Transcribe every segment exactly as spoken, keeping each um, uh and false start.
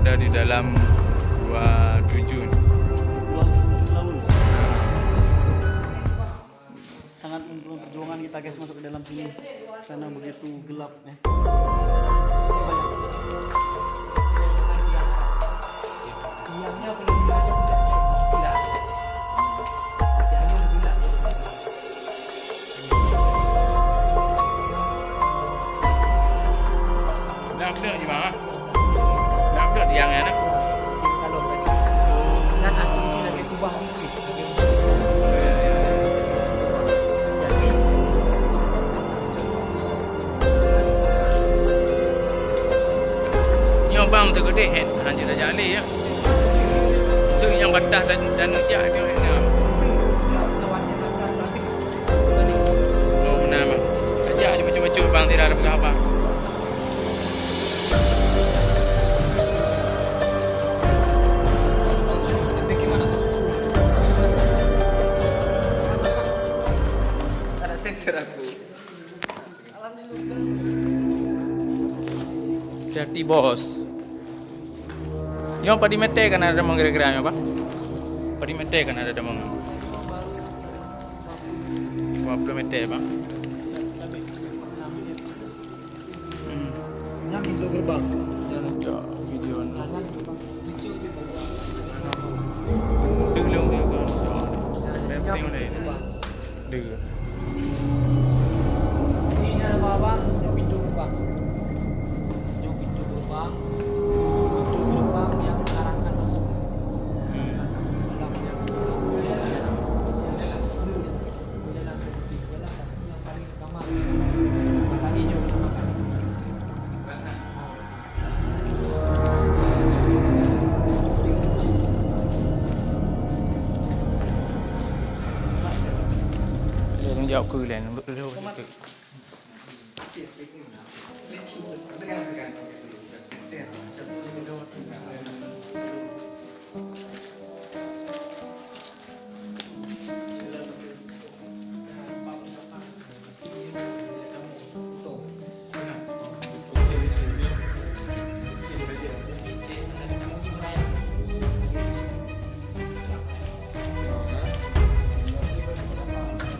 Di dalam Gua Tujun. Sangat memperjuangkan kita, guys, masuk ke dalam sini karena begitu gelap, ya. Nak kena je, Bang, ah. Nak kena tiang, ya, nak? Kalau tadi. Kan aku ni lagi kubah ni. Jadi, nyoe bang teugeudeh, han jeuet tajak lé, ya. Tu nyang bantah dan, dan jak nyoe, ya. Oh, meunan, bang. Tajak je bacut-bacut, bang, tidak ada peugah apa. Ada center aku. Hati-hati, bos. Nyoe padum meter kan ada demong kira-kira nyoe, Pak? Padum meter kan ada demong? Dua puluh meter, Pak. Hmm. Nyan pintu gerbang. Nyan jak video ni. Deuh lôn deuh kan. Nyan, nyan pintu gerbang. Deuh. Jadi, nyan abang-abang, nyoe pintu gerbang. Nyoe pintu gerbang. Pintu gerbang yang mengarahkan masuk. Hmm. Dalam yang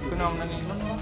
Keunoe meunangis.